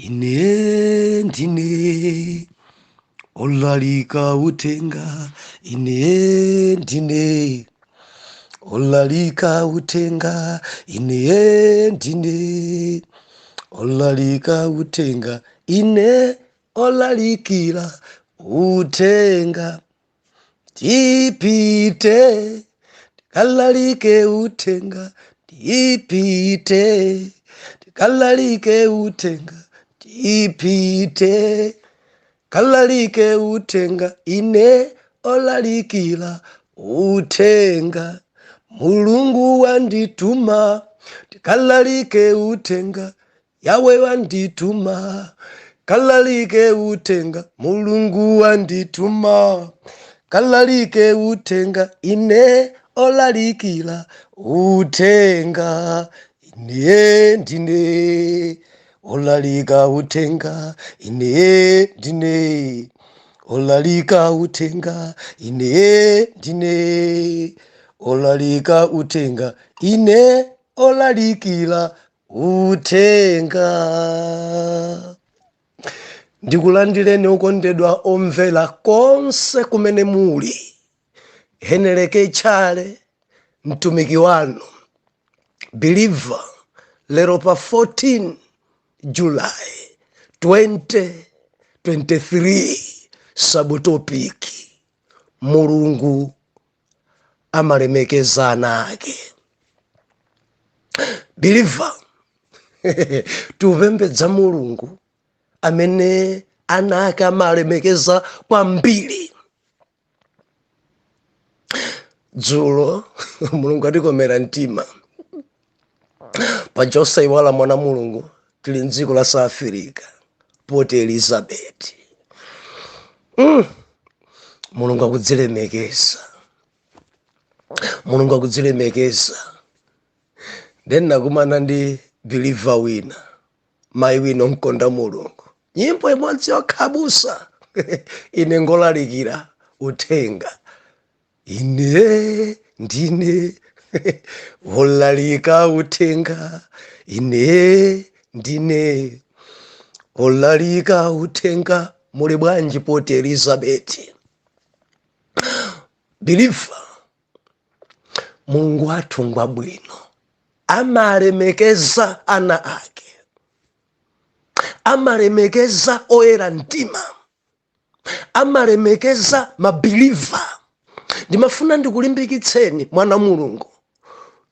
Ine ndine olalika uthenga, ine ndine olalika uthenga, ine ndine olalika uthenga, ine olalikira uthenga. Tipite tikalalike uthenga, tipite tikalalike uthenga, tipite kalalike uthenga, ine olalikira uthenga. Mulungu wandituma tikalalike uthenga, Yawe wandituma kalalike uthenga, Mulungu wandituma kalalike uthenga, ine olalikira uthenga. Ine ndine olalika uthenga, ine ndine olalika uthenga, ine ndine olalika uthenga, ine olalikira uthenga. Ndikulandireni okondedwa omvera konse kumene muli. Heneleke Tchale, mtumiki wanu believer, lero pa 14 July 2023, subtopic: Mulungu amalemekeza ana ake. Believer, tikupembedza Mulungu amene ana ake amalemekeza kwambiri. Dzulo Mulungu atikomera mtima paja. Osayiwala, mwana Mulungu, tili mdziko la South Africa, Port Elizabeth. Mulungu akudzilemekeza, Mulungu akudzilemekeza. Then nakumana ndi believer wina, mayi wina omkonda Mulungu. Nyimbo imodzi yokhabusa, ine ngolalikira uthenga, ine ndine wolalika uthenga, ine ndine wolalika uthenga. Muli bwanji, Port Elizabeth? Believer, Mulungu wathu ngwabwino, amalemekeza ana ake, amalemekeza oyera mtima, amalemekeza ma believer. Ndimafuna ndikulimbikitseni, mwana Mulungu,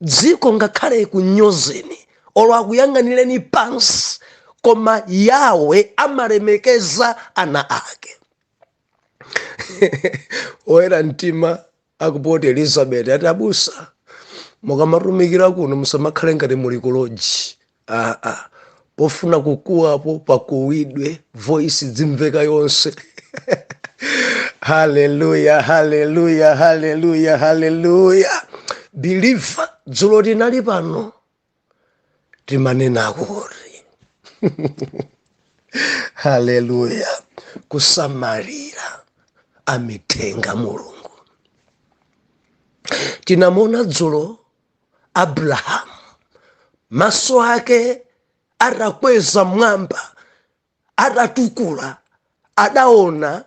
dziko ngakhale kunyozeni olo akuyang'anireni pansi, koma Yawe amalemekeza ana ake. Oyera mtima aku Port Elizabeth ati, "Abusa, mukamatumikira kuno musamakhale ngati muli ku lodge. Aa, pofuna kukuwapo pakuwidwe, voice dzimveka yonse." Haleluya, haleluya, haleluya, haleluya! Believer, dzulo tinali pano, timanena kuti, haleluya, kusamalira amithenga Mulungu. Tinamona dzulo Abrahamu maso ake atakweza mwamba, atatukula, adaona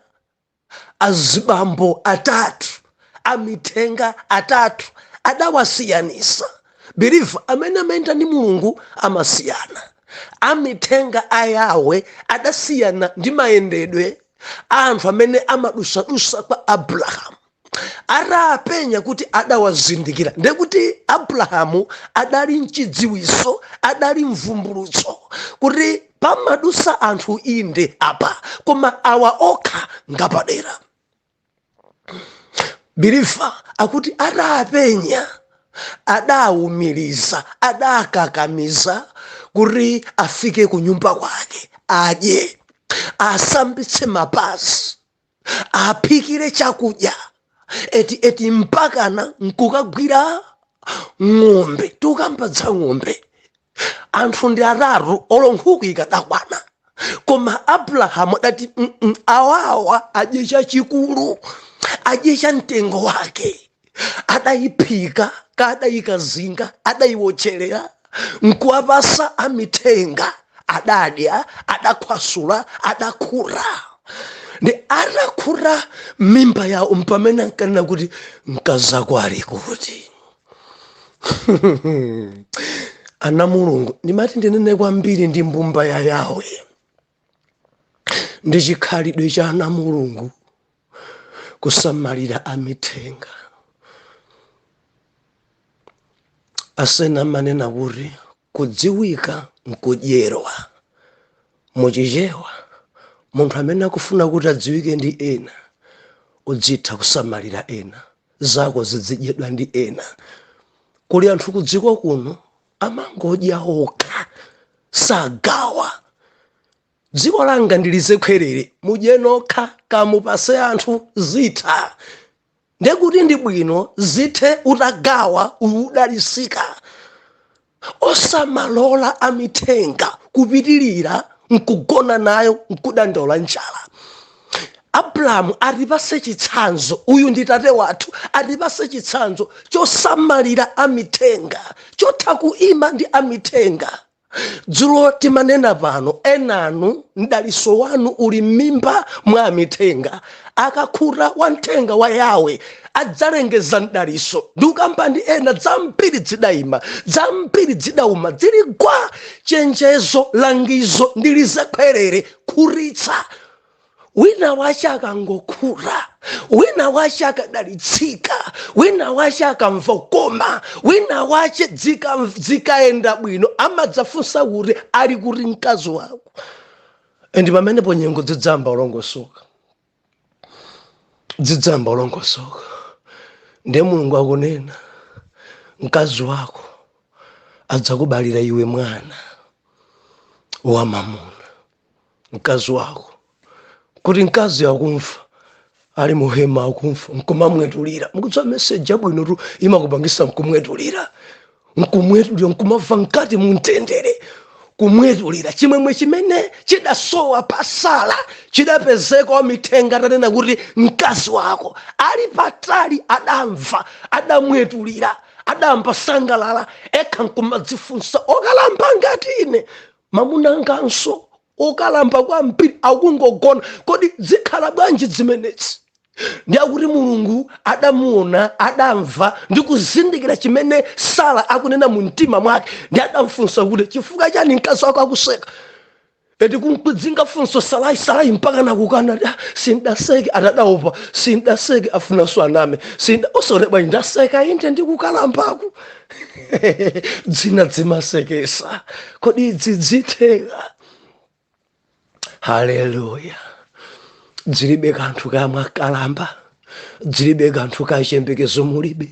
azibambo atatu, amithenga atatu, adawasiyanisa. Believer, amene amayenda ndi Mulungu amasiyana. Amithenga a Yawe adasiyana ndi mayendedwe a anthu amene amadusadusa kwa Abrahamu. Atapenya kuti adawazindikira, ndekuti Abrahamu adali mchidziwiso, adali mvumbulutso kuti pamadusa anthu inde apa, koma awa okha ngapadera. Believer, akuti atapenya adawumiriza, adakakamiza kuti afike ku nyumba kwake, adye, asambitse mapazi, aphikire chakudya, eti eti, mpakana nkukagwira ng'ombe. Tikukambadza ng'ombe, anthu ndi atatu, olo nkhuku ikadakwana, koma Abrahamu adati, Awawa adye chachikulu, adye cha mtengo wake." Adayiphika, kadayikazinga, adayiwotcherera nkuwapasa amithenga. Adadya, adakhwasula, adakhura. Ndi atakhura mimba yawo mpamene ankanena kuti mkazako ali kuti? Ana Mulungu, ndimati ndinene kwambiri ndi mbumba ya Yawe, ndi chikhalidwe cha ana Mulungu kusamalira amithenga. Asena amanena kuti kudziwika nkudyerwa. Muchichewa, munthu amene akufuna kuti adziwike ndi ena, udzitha kusamalira ena, zako zidzidyedwa ndi ena. Kuli anthu kudziko kuno amangodya okha, sagawa. Dziko langa ndilizekhwerere, mudye nokha, kamupase anthu, zitha. Ndekuti ndi bwino zithe utagawa, udalisika. Osamalola amithenga kupitilira nkugona nayo nkudandaula njala. Abrahamu atipase chitsanzo, uyu ndi tate wathu, atipase chitsanzo chosamalira amithenga, chotha kuima ndi amithenga. Dzulo timanena pano, enanu mdaliso wanu uli m'mimba mwa amithenga. Akakhuta wamthenga wa Yawe adzalengeza mdaliso. Ndikukamba ndi ena, dzambiri dzidayima, dzambiri dzidauma, dzili gwa. Chenjezo, langizo ndilizekhwerere, khuritsa. Wina wache akangokhura, wina wache akadalitsika, wina wache akamva koma, wina wache dzikaenda bwino, amadzafunsa kuti ali kuti mkazi wako. Ndi pamenepo nyengo dzidzamba ulongosoka, dzidzamba ulongosoka. Ndiye Mulungu akunena, mkazi wako adzakubalira iwe mwana wa mamuna. Mkazi wako kuti mkazi akumva ali muhema, akumva nkumamwetulira. Mukudziwa meseji yabwino tu imakupangisa nkumwetulira, nkumwetulira, nkumamva mkati mumtendere, kumwetulira. Chimwemwe chimene chidasowa pasala chidapezeka wamithenga atanena kuti mkazi wako ali patali, adamva, adamwetulira, adamba sangalala ekha, nkumadzifunsa, okalamba ngati ine, mamuna nganso okalamba kwambiri, akungogona, kodi zikhala bwanji zimenezi? Ndi akuti Mulungu adamuona, adamva ndi kuzindikira chimene Sara akunena mu mtima mwake, ndi adamfunsa kuti chifukwa chani mkazi wako akuseka? Eti kunkudzinga funso Sarai, Sarai mpaka nakukana, ah, sindaseke. Atadaopa, sindaseke, afunanso aname, sinda osone bwanji ndaseka inde ndikukalambaku. Dzina dzimasekesa, kodi idzi dzitheka? Haleluya. Dzilibe kanthu kamwa kalamba, dzilibe kanthu ka chiyembekezo mulibe,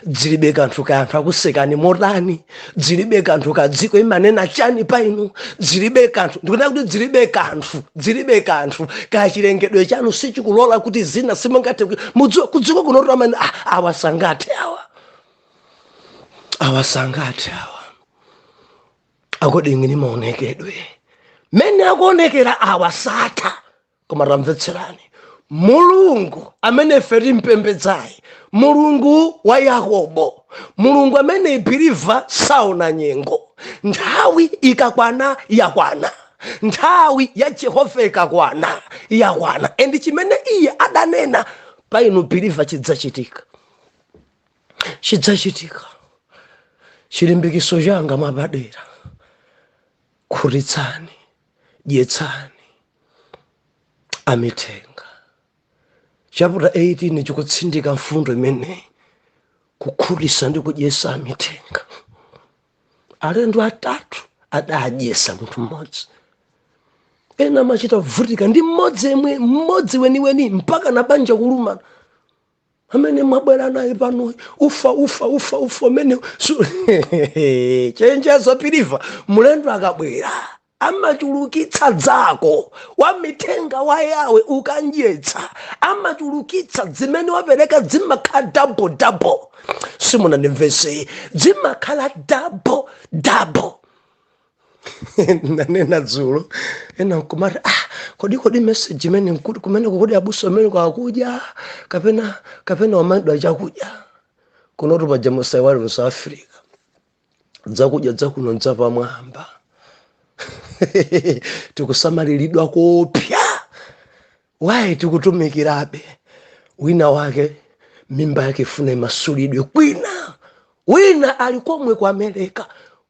dzilibe kanthu ka anthu akusekani motani, dzilibe kanthu ka dziko imanena chani pa inu, dzilibe kanthu. Ndikunena kuti dzilibe kanthu, dzilibe kanthu ka chilengedwe chanu sichikulola kuti zina simungathe mudziwe kudziko kuno kuti amene, ah, awa sangathe, awa, awa sangathe, awa according ni maonekedwe mene akuonekera, awa satha. Koma tamvetserani, Mulungu amene ife timpembedzayi, Mulungu wa Yakobo, Mulungu amene ibhiliva saona nyengo. Nthawi ikakwana yakwana, nthawi ya Jehova ikakwana yakwana, and chimene iye adanena pa inu believer chidzachitika, chidzachitika. Chilimbikiso changa mwapadera, khutitsani, dyetsani amithenga. Chapter 18 chikutsindika mfundo imeneyi, kukhutisa ndi kudyesa amithenga. Alendo atatu adadyesa munthu mmodzi. Ena amachita kuvutika ndi mmodzi yemwe, mmodzi weniweni, mpaka na banja kulumana. Amene mwabwera naye pano, ufa, ufa, ufa, ufa umene chenjezo believer, mulendo akabwera amachulukitsa dzako. Wamithenga wa Yawe ukandyetsa amachulukitsa zimene wapereka, zimakhala double double. Simunandimvese, zimakhala double double. Nanena dzulo, ena nkumati, ah, kodi message imene nkuti kumene kodi abusa amene kwakudya kapena wamadwa chakudya kunotu paja musaiwale mu South Africa, dzakudya dzakuno ndzapamwamba. Tikusamaliridwa koopsa. Why tikutumikirabe? Wina wake mimba yake ifuna imasulidwe kwina, wina ali komwe ku America,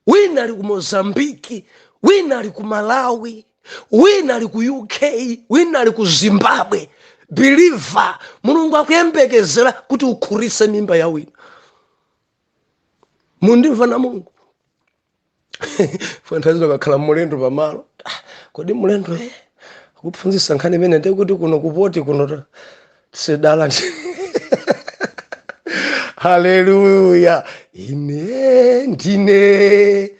wina ali ku Mozambiki, wina ali ku Malawi, wina ali ku UK, wina ali ku Zimbabwe. Believer, Mulungu akuyembekezera kuti ukhutitse mimba ya wina. Mundimva na Mulungu? Fantazino kakhala mulendo pamalo. Ah, kodi mulendo akuphunzitsa nkhani imene ndikuti kuno kupoti kuno tisedala. Haleluya! Ine ndine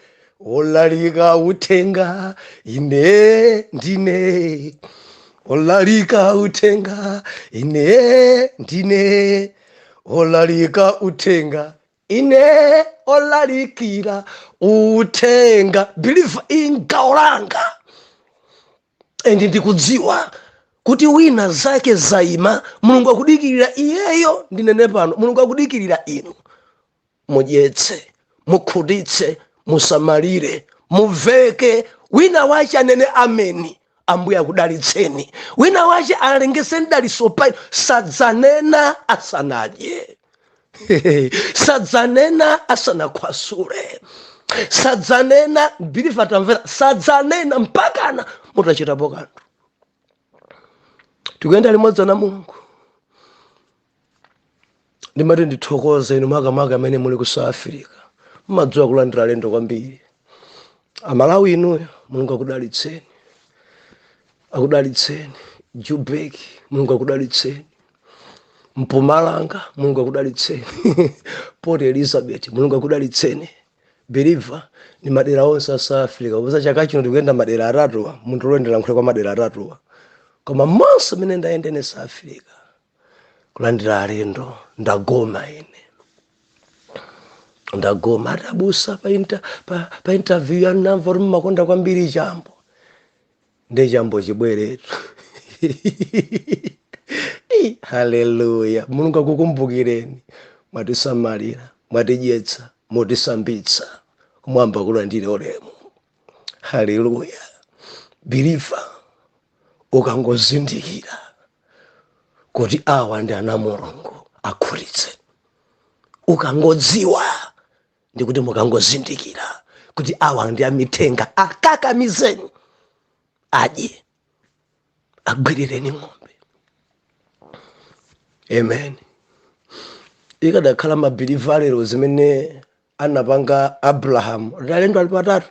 olalika uthenga, ine ndine olalika uthenga, ine ndine olalika uthenga, ine olalikira uthenga. Believer, ingawo langa and ndikudziwa kuti wina zake zaima. Mulungu akudikirira iyeyo. Ndinene pano, Mulungu akudikirira inu mudyetse, mukhutitse, musamalire, muveke. Wina wache anene ameni, Ambuye akudalitseni. Wina wache alengese mdaliso pa inu. Sadzanena asanadye, sadzanena asanakhwasule, sadzanena. Believer, tamvera, sadzanena mpakana mutachitapo kanthu. Tikuyenda limodzi na Mulungu. Ndimati ndithokoze inu, makamaka amene muli ku South Africa, mmadziwa kulandira alendo kwambiri. Amalawi inuyo, Mulungu akudalitseni, akudalitseni. Jubek, Mulungu akudalitseni. Mpumalanga, Mulungu akudalitseni. Port Elizabeth, Mulungu akudalitseni. Believer, ni madera onse a South Africa. Popeza chaka chino tikuyenda madera atatuwa, munthu olondera nkhule kwa madera atatuwa, koma monse mene ndayendene South Africa kulandira alendo, ndagoma ine, ndagoma. Atabusa pa interview yanamva kuti mmakonda kwambiri chambo, ndi chambo chibweretu. Haleluya! Mulungu akukumbukireni. Mwatisamalira, mwatidyetsa, mutisambitsa. Kumwamba kulandire ulemu. Haleluya! Believer, ukangozindikira kuti awa ndi ana Mulungu, akhutitse. Ukangodziwa, ndikuti mukangozindikira kuti awa ndi amithenga, akakamizeni adye, agwirireni ng'ombe. Amen. Ikadakhala ma believer lero, zimene anapanga Abrahamu, alendo ali patatu,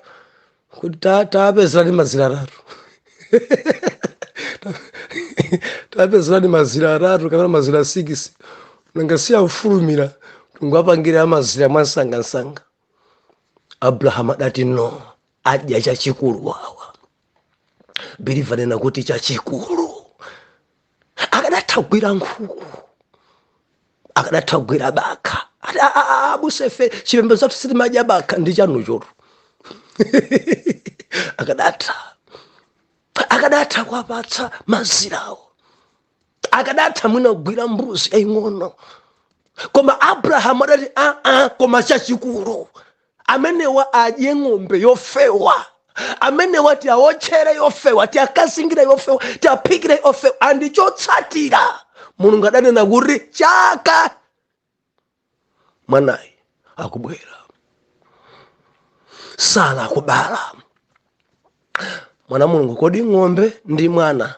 kuti tapezerani mazira atatu, tapezerani mazira atatu kapena mazira 6, nanga siyafulumira, tungapangire amazira mwansangansanga. Abrahamu adati, "No, adya chachikulu wawa." Believer, nena kuti chachikulu. Akadatha kugwira nkhuku, akadatha kugwira bakha. Ati, "Ah, ah, ah, abusa, ife chipembedzo chathu sitimadya bakha." Ndi chanuchotu. Akadatha kuwapatsa mazirawo, akadatha mwina kugwira mbuzi yaying'ono, koma Abrahamu adati, "Aa, koma chachikulu, amenewa adye ng'ombe yofewa, amenewa tiawotchere yofewa, tiakazingire yofewa, tiaphikire yofewa." Andichotsatira, Mulungu adanena kuti chaka mwanayi akubwera, Sara akubala mwana. Mulungu, kodi ng'ombe ndi mwana,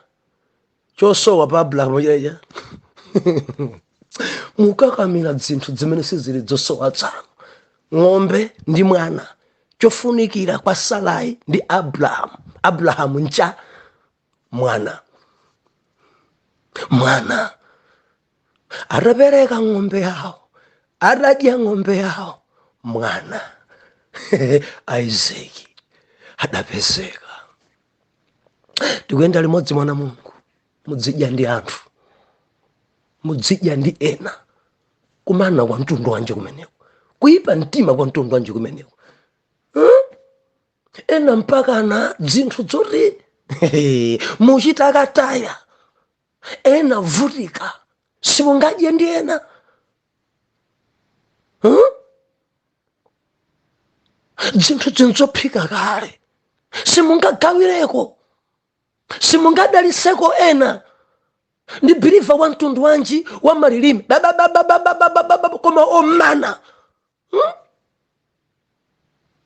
chosowa pa Abrahamu chilecha? Mukakamira zinthu zimene sizili zosowa tsano. Ng'ombe ndi mwana, chofunikira kwa Sarai ndi Abrahamu, Abrahamu ncha mwana. Mwana atapereka ng'ombe yawo, atadya ng'ombe yawo, mwana Isaki adapezeka. Tikuyenda limodzi, mwana Mulungu. Mudzidya ndi anthu, mudzidya ndi ena. Kumana kwa mtundu wanje kumeneko? Kuyipa mtima kwa mtundu wanje kumeneko? Ena mpaka na zinthu zoti muchita akataya, ena vutika, simungadye ndi ena, Zinthu zinzophika kale. Simungagawireko, simungadaliseko ena. Ndi believer wa mtundu wanji wa malilime babababababababa, koma omana,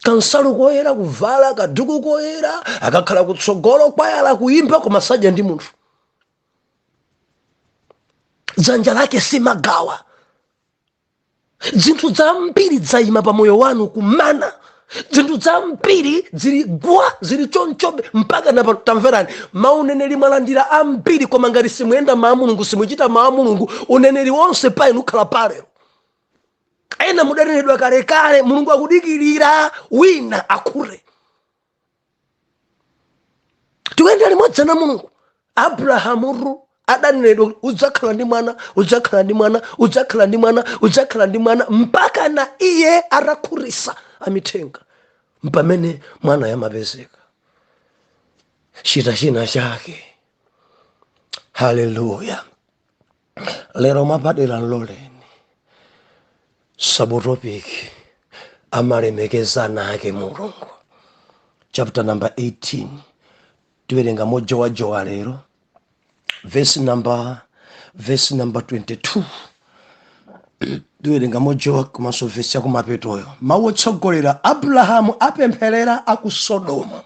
Kansalu koyera kuvala, kaduku koyera, akakhala kutsogolo kwayala kuyimba, koma sadya ndi munthu. Dzanja lake simagawa. Zinthu zambiri dzayima pa moyo wanu kumana, zinthu zambiri zili gwa, zili chonchobe mpaka na pano. Tamverani, mauneneri mwalandira ambiri, koma ngati simuyenda mawu a Mulungu, simuchita mawu a Mulungu, uneneri wonse pa inu ukhala palero. Ena mudanenedwa kalekale, Mulungu akudikirira wina akhure. Tikuyenda limodzi na Mulungu. Abrahamu adanenedwa, "Udzakhala ndi mwana, udzakhala ndi mwana, udzakhala ndi mwana, udzakhala ndi mwana," mpaka na iye atakhutisa amithenga mpamene mwana yamapezeka. Chita china chake. Haleluya! Lero mwapadera mloleni subtopic, amalemekeza ake Mulungu. Chapter number 18, tiwerenga mojowajowa lero, verse number 22 tiwerenga mojowa, komanso verse yakumapetoyo. Mawu otsogolera: Abrahamu apempherera aku Sodomu.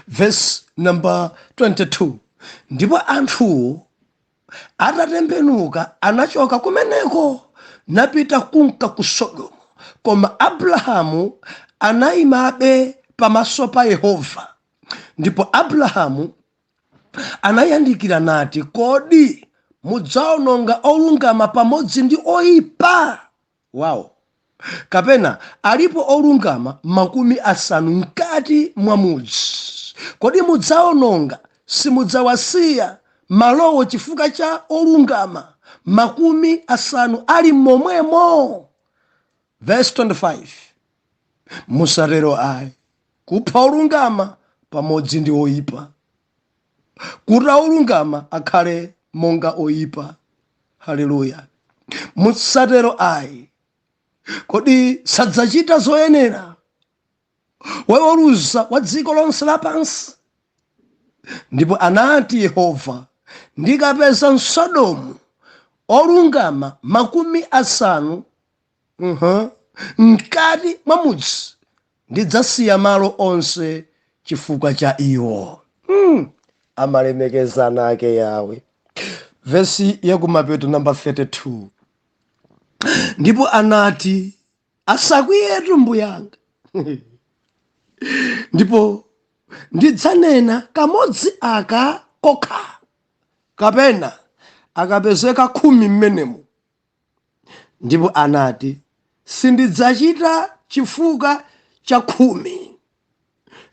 Verse number 22: Ndipo anthuwo atatembenuka anachoka kumeneko napita kunka ku Sodomu, koma Abrahamu anayimabe pamaso pa Yehova. Ndipo Abrahamu anayandikira nati, "Kodi mudzaononga olungama pamodzi ndi oyipa?" Wow! "Kapena alipo olungama 50 mkati mwa mudzi. Kodi mudzaononga, simudzawasiya malowo chifukwa cha olungama 50 ali momwemo?" Verse 25: "Musatero ayi, kupha olungama pamodzi ndi oyipa, kuti olungama akhale monga oyipa." Haleluya! "Musatero ayi. Kodi sadzachita zoyenera woweruza wa dziko lonse lapansi?" Ndipo anati Yehova, "Ndikapeza mSodomu olungama 50 mkati mwa mudzi, ndidzasiya malo onse chifukwa cha iwo." Amalemekezana ake Yawe. Vesi yakumapeto, namba 32: Ndipo anati, "Asakwiyetu mbuyanga, ndipo ndidzanena kamodzi aka kokha, kapena akapezeka 10 mmenemo." Ndipo anati, "Sindidzachita chifukwa cha 10."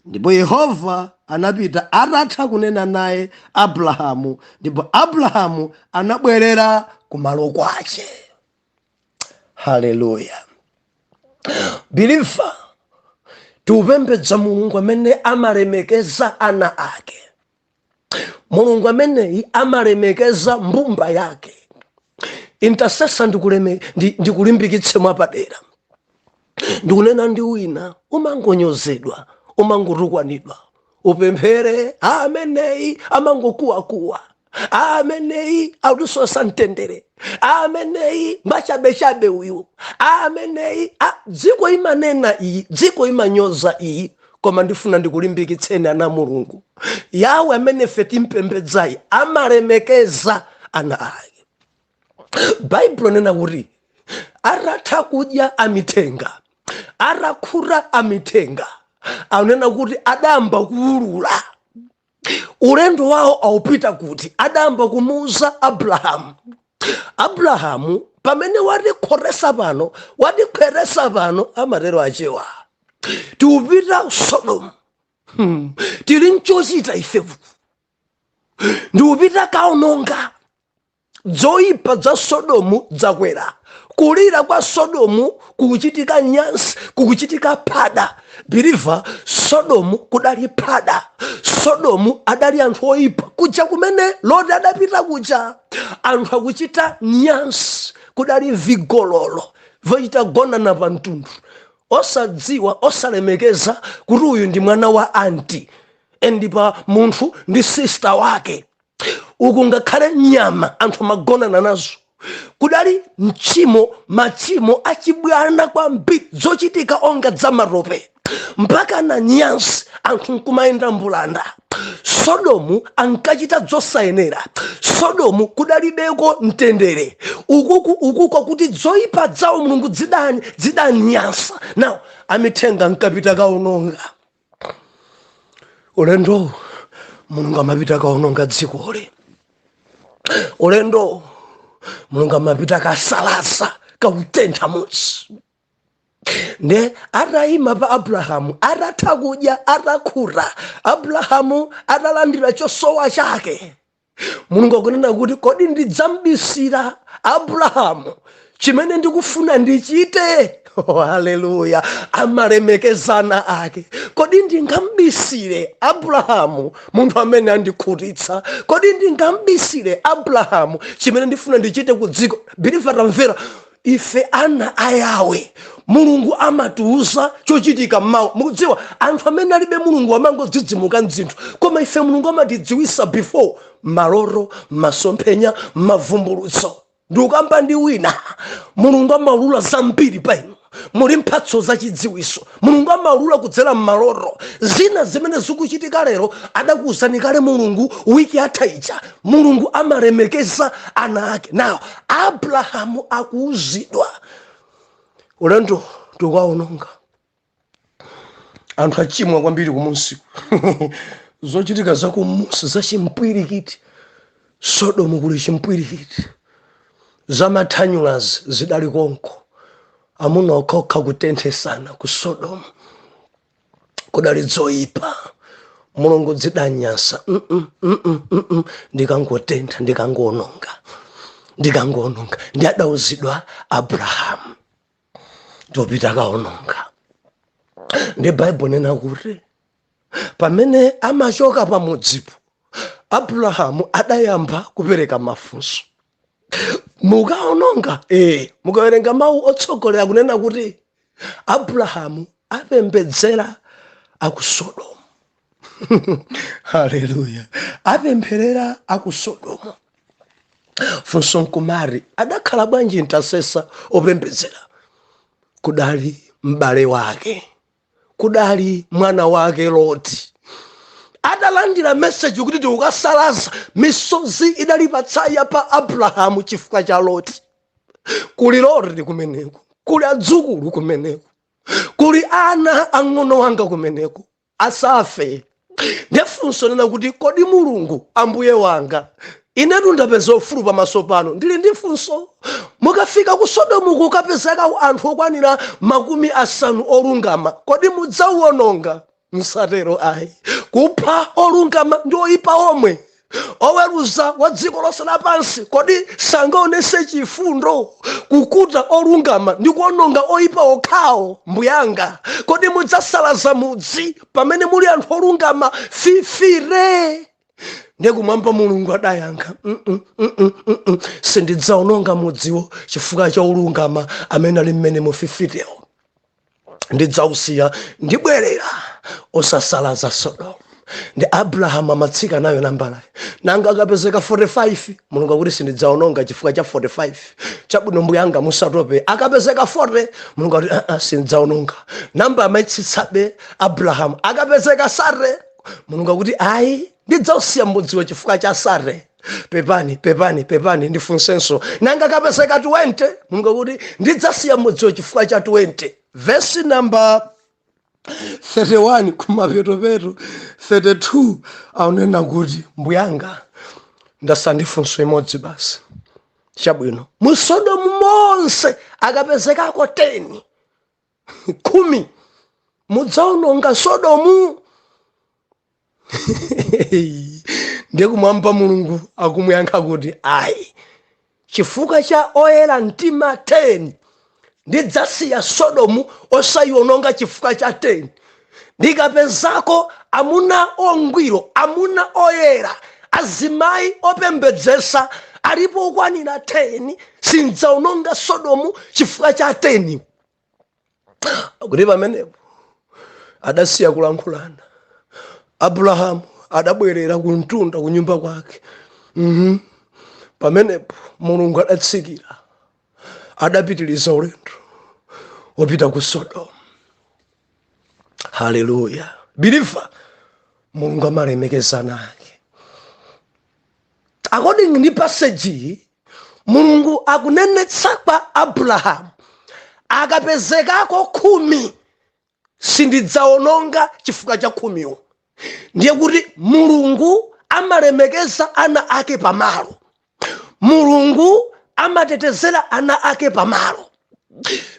Ndipo Yehova anapita atatha kunena naye Abrahamu, ndipo Abrahamu anabwerera kumalo kwache. Haleluya! Believer, tiupembedza Mulungu amene amalemekeza ana ake. Mulungu ameneyi amalemekeza mbumba yake. Intercessor, ndikulimbikitse mwapadera. Ndikunena ndi wina, umangonyozedwa, umangotukwanidwa, upemphere, ameneyi amangokuwakuwa, ameneyi akusosa mtendere, ameneyi mbachabechabe uyu, ameneyi. Dziko imanena iyi, dziko imanyoza iyi, koma ndifuna ndikulimbikitseni ana Mulungu. Yawe amene ife timpembedzayi amalemekeza ana ake. Baibulo nena kuti atatha kudya amithenga, atakhuta amithenga, anena kuti adayamba kuwulula ulendo wawo awupita kuti. Adayamba kumuuza Abrahamu, "Abrahamu, pamene watikhotesa pano, watikhweresa pano," amatero achewa, "tiupita Sodomu. Tili nchochita ife, ndiupita kaononga zoyipa za Sodomu. Zakwera kulira kwa Sodomu, kukuchitika nyansi, kukuchitika phada." Believer, Sodomu kudali phada. Sodomu adali anthu oyipa. Kuja kumene Loti adapita kuja, anthu akuchita nyansi, kudali vigololo vochita gonana pa mtundu. Osadziwa, osalemekeza kuti uyu ndi mwana wa anti, and pa munthu ndi sister wake. Uku ngakhale nyama anthu amagonana nazo. Kudali mchimo, machimo achibwana kwambiri, zochitika onga dzamatope, mpaka na nyansi, anthu nkumayenda mbulanda. Sodomu ankachita zosayenera. Sodomu kudalibeko mtendere. Ukuku ukuko kuti zoyipa zawo Mulungu zidani zidanyansa. Now amithenga nkapita kaononga. Ulendo Mulungu amapita kaononga dzikoli, ulendo Mulungu amapita kasalaza, kautentha mudzi. Nde atayima pa Abrahamu, atatha kudya, atakhuta, Abrahamu atalandira chosowa chake, Mulungu akunena kuti, "Kodi ndidzambisira Abrahamu chimene ndikufuna ndichite?" Oh, haleluya! Amalemekezana ake. Kodi ndingambisire Abrahamu, munthu amene andikhutitsa? Kodi ndingambisire Abrahamu chimene ndifuna ndichite ku dziko? Believer, tamvera. Ife ana a Yawe, Mulungu amatiuza chochitika mmawa. Mukudziwa, anthu amene alibe Mulungu amangodzidzimuka mzinthu, koma ife Mulungu amatidziwisa before, maloto, masomphenya, mavumbulutso. Ndikukamba ndi wina. Mulungu amaulula zambiri pa inu. Muli mphatso zachidziwiso. Mulungu amaulula kudzera m'maloto. Zina zimene zikuchitika lero adakuwuzani kale Mulungu wiki yatha ija. Mulungu amalemekeza ana ake. Nawo Abrahamu akuuzidwa, ulendo tikuwaononga, anthu achimwa kwambiri kumunsiku, zochitika zakumusi zachimpwirikiti. Sodomu kuli chimpwirikiti, zamathanyulazi zidali konko, amuna okhaokha kutenthesana. Ku Sodomu kudali zoyipa, Mulungu zidanyasa. Ndikangotentha, ndikangoononga, ndikangoononga. Ndi adauzidwa Abrahamu, ndopita kaononga. Ndi Baibulo nena kuti pamene amachoka pamudzipo, Abrahamu adayamba kupereka mafunso: "Mukaononga?" Mukawerenga mawu otsogolera, kunena kuti Abrahamu apembedzera aku Sodomu. Haleluya! Apempherera aku Sodomu. Funso nkumari, adakhala bwanji intercessor opembedzera? Kudali m'bale wake, kudali mwana wake Loti. Adalandira meseji kuti tikukasalaza, misozi idali patsaya pa Abrahamu chifukwa cha Loti. Kuli Loti kumeneko, kuli adzukulu kumeneko, kuli ana ang'ono wanga kumeneko, asafe. Ndefunso nena kuti, "Kodi Mulungu ambuye wanga, inetu ndapeza ufulu pamaso pano, ndili ndi funso. Mukafika ku Sodomu kukapezeka anthu okwanira 50 olungama, kodi mudzauwononga?" Msatero ayi, kupha olungama ndi oyipa omwe. Oweruza wa dziko lonse lapansi, kodi sangaonese chifundo kukuta olungama ndi kuononga oyipa okhawo? Mbuyanga, kodi mudzasalaza mudzi pamene muli anthu olungama 50? Ndiye kumwamba Mulungu adayankha, Sindidzaononga mudziwo chifukwa cha olungama amene ali mmene mu 50wo. Ndidzausiya, ndibwerera osasalaza Sodomu." Ndi Abrahamu amatsika nayo nambalayo. Nanga akapezeka 45? Mulungu akuti, "Sindidzaononga chifukwa cha 45." "Chabwino mbuyanga, musatope." Akapezeka 40? Mulungu akuti, Sindidzaononga." Namba amaitsitsabe Abrahamu. Akapezeka 30? Mulungu akuti, "Ayi, ndidzausiya mudziwo chifukwa cha 30." "Pepani, pepani, pepani, ndifunsenso. Nanga akapezeka 20?" Mulungu akuti, "Ndidzasiya mudziwo chifukwa cha 20." Vesi namba 31 kumapetopeto, 32, aunena kuti, "Mbuyanga, ndasala ndi funso imodzi basi." "Chabwino." Mu Sodomu monse akapezekako 10, 10, mudzaononga Sodomu? Ndiye kumwamba Mulungu akumuyankha kuti, "Ayi, chifukwa cha oyera mtima 10 ndidzasiya Sodomu osayiononga chifukwa cha 10. Ndikapezako amuna ongwiro, amuna oyera, azimayi opembedzesa alipo okwanira 10, sindidzaononga Sodomu chifukwa cha 10." Kuti pamenepo adasiya kulankhulana. Abrahamu adabwerera kumtunda kunyumba kwake. Pamenepo Mulungu adatsikira, adapitiriza ulendo wopita ku Sodomu. Haleluya! Believer, Mulungu amalemekeza ana ake. According ndi passage iyi, Mulungu akunenetsa kwa Abrahamu, akapezekako 10 sindidzaononga chifukwa cha 10wo. Ndiye kuti Mulungu amalemekeza ana ake pamalo. Mulungu amatetezera ana ake pamalo.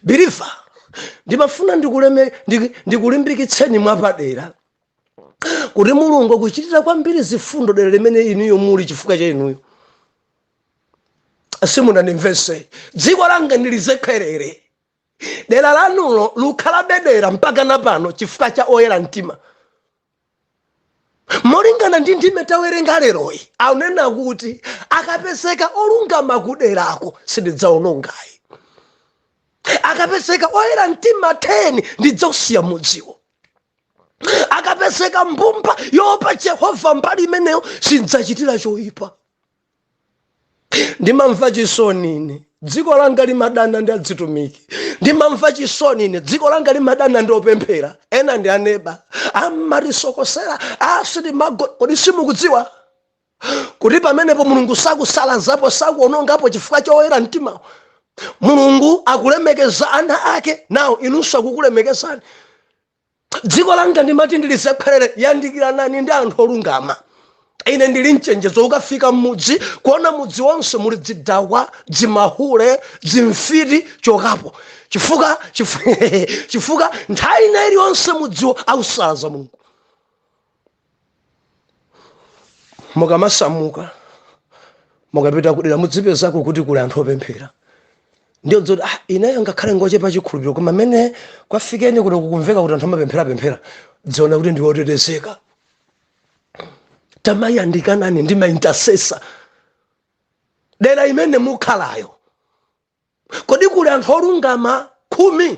Believer, ndimafuna ndikulimbikitseni mwapadera kuti Mulungu akuchitira kwambiri zifundo dera limene inuyo muli chifukwa cha inuyo. Simunandimvese. Dziko langa ndilizekherere, dera lanulo lukhalabe dera mpaka na pano chifukwa cha oyera mtima. Molingana ndi ndime tawerenga leroyi, akunena kuti akapezeka olungama kuderako sindidzaonongayi, akapezeka oyera mtima 10 ndidzausiya mudziwo, akapezeka mbumba yoopa Jehova mbali imeneyo sindzachitira choyipa. Ndimamva chisoni ine, dziko langa limadana ndi adzitumiki. Ndimamva chisoni ine, dziko langa limadana ndi opemphera. Ena ndi aneba amatisokosera asitimago. Kodi simukudziwa kuti pamenepo Mulungu sakusalazapo, sakuonongapo chifukwa cha oyera mtimawo? Mulungu akulemekeza ana ake, nawo inunso akukulemekezani. Dziko langa ndimati ndilizekherere, yandikiranani ndi anthu olungama. Ine ndili mchenjezo, ukafika mmudzi kuona mudzi wonse muli dzidakwa, dzimahule, dzimfiti, chokapo, chifukwa nthawi ina iliyonse mudziwo ausalaza Mulungu. Mukamasamuka mukapita kudera, mudzipezako kuti kuli anthu opemphera, ndiyo dzoti ineyo ngakhale ngochepa chikhulupiriro, koma mmene kwafikeni kuno kukumveka kuti anthu amapempherapemphera, dziona kuti ndi otetezeka. Tamayandikanani ndi ma intercessor dera imene mukhalayo. Kodi kuli anthu olungama 10?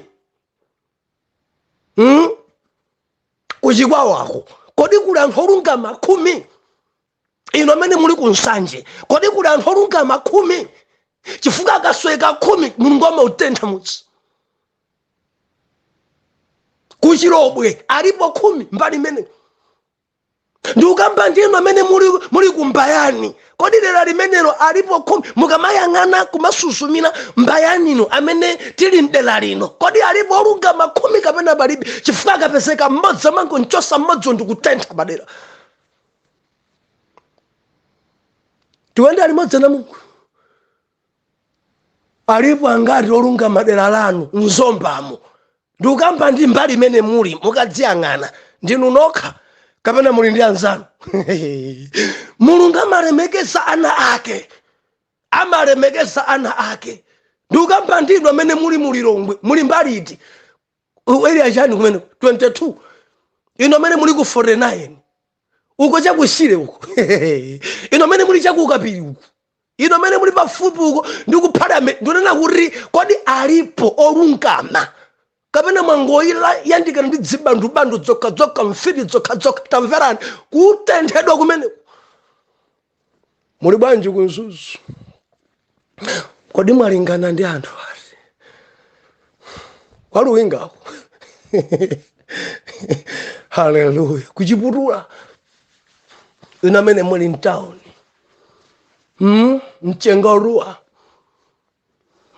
Kuchikwawako kodi kuli anthu olungama 10? Inu amene muli ku Nsanje, kodi kuli anthu olungama 10? Chifukwa akasweka 10, Mulungu amautentha mudzi. Kuchilobwe alipo 10 mbali imene ndikukamba. Ndinu amene muli kumbayani, kodi dera limenelo alipo 10? Mukamayang'ana kumasusumira mbayanino, amene tili mdera lino, kodi alipo olungama 10 kapena palibe? Chifukwa akapezeka mmodzi, amangonchosa mmodzi ndikutentha padera. Tiwende limodzi na Mulungu. Alipo angati olungama dera lanu? Mzombamo ndikukamba, ndi mbali imene muli, mukadziyang'ana, ndinu nokha kapena muli ndi anzanu? Mulungu amalemekeza ana ake, amalemekeza ana ake. Ndikukamba ndinu amene muli mulilongwe, muli mbali iti? Area chani kumene? 22. Ino amene muli ku 49 uko, chakushire uko, ino amene muli chakukapiri uko, ino amene muli pafupi uko ndi ku parliament, ndikunena kuti kodi alipo olungama kapena mwangoyila yandikana ndi dzibandubandu dzokhadzokha, mfiti dzokhadzokha? Tamverani, kutenthedwa kumeneko. Muli bwanji kumzuzu? Kodi mwalingana ndi anthu ati kwaluwingako? Haleluya! Kuchiputula, ino amene muli mtawuni, Mchengaruwa,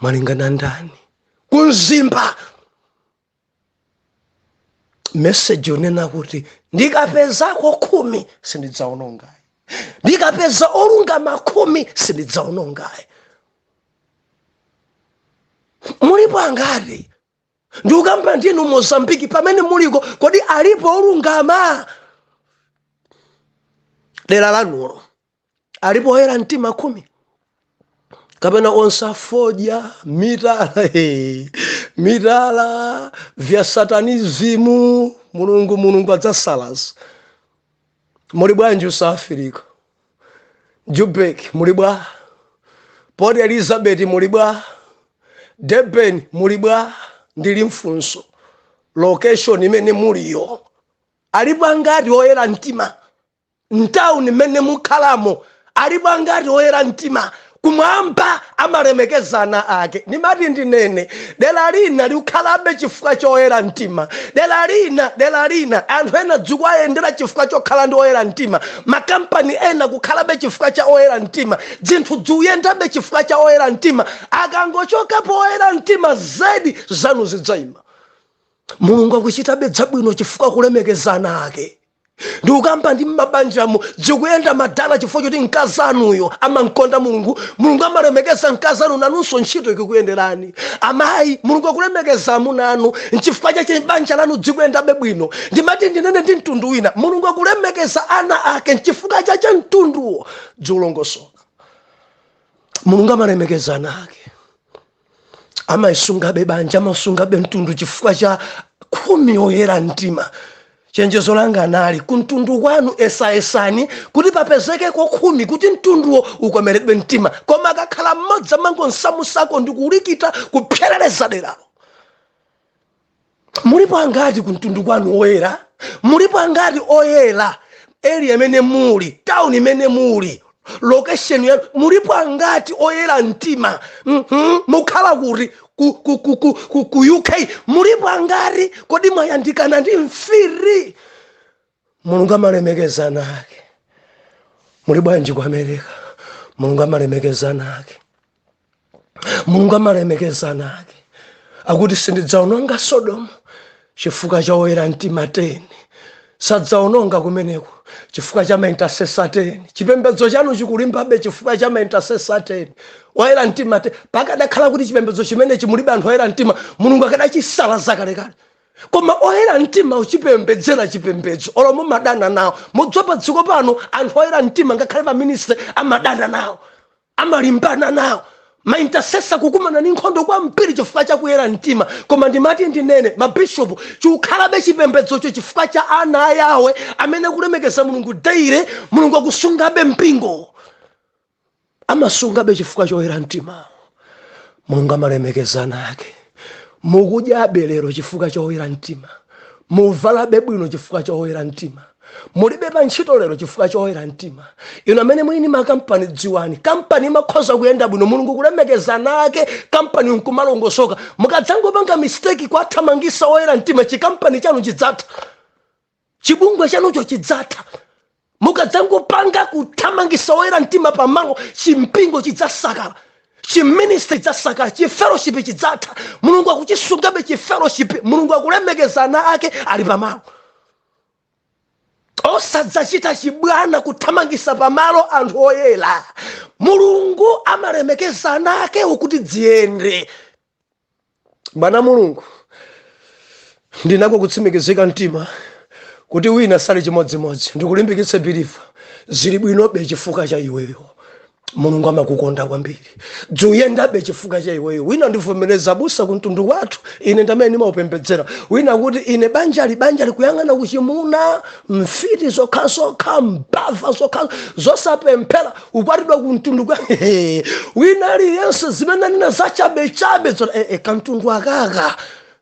mwalingana ndani? Kumzimba, message unena kuti ndikapezako 10 sindidzaonongayi, ndikapeza olungama 10 sindidzaonongayi. Mulipo angati? Ndikukamba ndinu Mozambiki, pamene muliko, kodi alipo olungama dera lanulo? Alipo oyera mtima 10 kapena onse afodya, mitala, mitala vya satanism? Mulungu adzasalaza. Muli bwanji South Africa? Joburg muli bwa? Port Elizabeth muli bwa? Durban muli bwa? Ndili mfunso. Location imene muliyo, alipo angati oyera mtima? Mtawuni mmene mukhalamo, alipo angati oyera mtima? Kumwamba amalemekezana ake. Ndimati ndinene, dera lina likukhalabe chifukwa choyera mtima. Dera lina, dera lina anthu ena dzikuayendera chifukwa chokhala ndi oyera mtima. Makampani ena kukhalabe chifukwa cha oyera mtima. Zinthu zikuyendabe chifukwa cha oyera mtima. Akangochokapo oyera mtima, zedi zanu zidzayima. Mulungu akuchitabe zabwino chifukwa kulemekezana ake. Ndikukamba ndi mmabanjamo, zikuyenda madala chifukwa choti mkazi anuyo amankonda Mulungu. Mulungu amalemekeza mkazi anu, nanunso ntchito ikukuyenderani. Amayi, Mulungu akulemekeza amuna anu, nchifukwa chache banja lanu zikuyendabe bwino. Ndimati ndinene ndi mtundu wina, Mulungu akulemekeza ana ake, nchifukwa chache mtunduwo zikulongosoka. Mulungu amalemekeza ana ake, amayisungabe banja, amasungabe mtundu chifukwa cha 10 oyera mtima. Chenjezo langa nali, kumtundu kwanu esayesani kuti papezekeko 10 kuti mtunduwo ukomeredwe mtima. Koma akakhala mmodzi, amangonsamusako ndi kulikita kupserereza deralo. Mulipo angati kumtundu kwanu oyera? Mulipo angati oyera area imene muli, town imene muli, location yanu? Mulipo angati oyera mtima? Mukhala kuti? Ku UK mulipo angati? Kodi mwayandikana ndi mfiri? Mulungu amalemekezana ake. Muli bwanji ku America? Mulungu amalemekezana ake. Mulungu amalemekezana ake. Akuti sindidzaononga Sodomu chifukwa cha oyera mtima 10. Sadzaononga kumeneko chifukwa cha ma intercessor 10. Chipembedzo chanu chikulimbabe chifukwa cha ma intercessor 10, oyera mtima 10. Pakadakhala kuti chipembedzo chimenechi mulibe anthu oyera mtima, Mulungu akadachisala zakalekale. Koma oyera mtima uchipembedzera chipembedzo, olo mumadana nawo. Mudziwa, pa dziko pano anthu oyera mtima, ngakhale pa ministry, amadana nawo, amalimbana nawo. Ma intercessor kukumana ndi nkhondo kwambiri chifukwa chakuyera mtima. Koma ndimati ndinene, mabishopu, chikukhalabe chipembedzocho chifukwa cha ana a Yawe amene kulemekeza Mulungu daily. Mulungu akusungabe mpingo, amasungabe chifukwa choyera mtima. Mulungu amalemekezana ake. Mukudyabe lero chifukwa choyera mtima. Muvalabe bwino chifukwa choyera mtima. Mulibe pa ntchito lero chifukwa choyera mtima. Inu amene mwini makampani, dziwani, kampani imakhoza kuyenda bwino Mulungu kulemekezana ake, kampani nkumalongosoka. Mukadzangopanga mistake kwathamangisa oyera mtima, chikampani chanu chidzatha, chibungwe chanucho chidzatha. Mukadzangopanga kuthamangisa oyera mtima pamalo, chimpingo chidzasakala, chi ministry chidzasakala, chi fellowship chidzatha. Mulungu akuchisungabe chi fellowship. Mulungu akulemekeza ana ake ali pamalo. Osadzachita chibwana kuthamangisa pamalo anthu oyera. Mulungu amalemekeza ana ake kuti dziyende. Bwana Mulungu, ndinako kutsimikizika mtima kuti wina sali chimodzimodzi. Ndikulimbikitse believer, zili bwinobe chifukwa cha iweyo. Mulungu amakukonda kwambiri. Dzikuyendabe chifukwa cha iweyo. Wina ndivomereza, busa, kumtundu kwathu ine ndamene ndimaupembedzera. Wina kuti ine banjali, banja likuyang'ana kuchimuna, mfiti zokhazokha, mbava zokha, zosapemphera, ukwatidwa kumtundu kwa wina aliyense, zimene nina zachabechabe. Kamtundu akaka,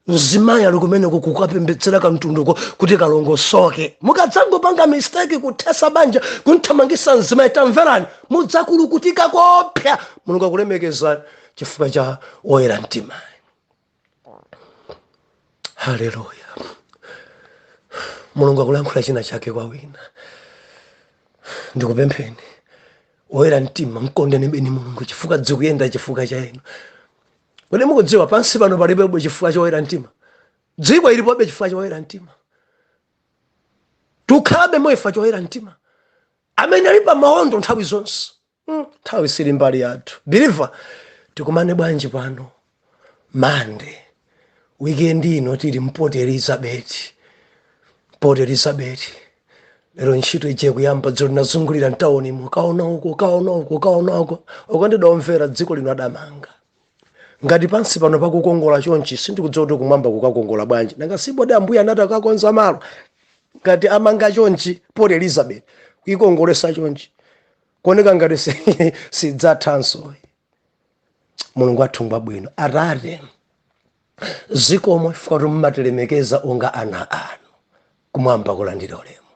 mzimayi ali kumeneko kukapembedzera kamtunduko kuti kalongosoke. Mukadzangopanga mistake kuthesa banja, kunthamangisa mzimayi, tamverani, mudzakulukutika kopsa. Mulungu akulemekeza chifukwa cha oyera mtima. Haleluya! Mulungu akulankhula china chake kwa wina. Ndikupempheni, oyera mtima, mkondeni beni Mulungu chifukwa dzikuyenda chifukwa cha inu. Kodi mukudziwa, pansi pano palipobe chifukwa choyera mtima? Dziko ilipobe chifukwa choyera mtima. Tukhalabe moyo choyera mtima amene ali pa maondo nthawi zonse. Nthawi sili mbali yathu. Believer, tikumane bwanji pano Mande? Weekend ino tili m'Port Elizabeth, Port Elizabeth. Lero ntchito ije kuyamba. Dzulo linazungulira mtaunimo, kaona uko, kaona uko, kaona uko. Ukandidawamvera, dziko lino adamanga ngati pansi pano pakukongola chonchi, sindikudziwa kuti kumwamba kukakongola bwanji. Nanga sibodi Ambuye anati akakonza malo? Ngati amanga chonchi Port Elizabeth, kuikongolesa chonchi, kuoneka ngati sidzathanso. Mulungu athu ngwabwino. Atate. Zikomo chifukwa kuti mumatilemekeza onga ana anu. Kumwamba kulandira ulemu.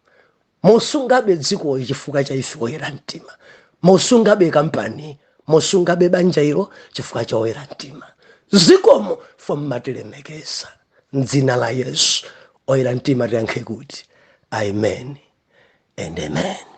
Musungabe dzikoli chifukwa cha ife oyera mtima, musungabe kampani, musungabe banja ilo chifukwa cha oyera mtima. Zikomo chifukwa mumatilemekeza. Mdzina la Yesu, oyera mtima tiyankhe kuti amen and amen.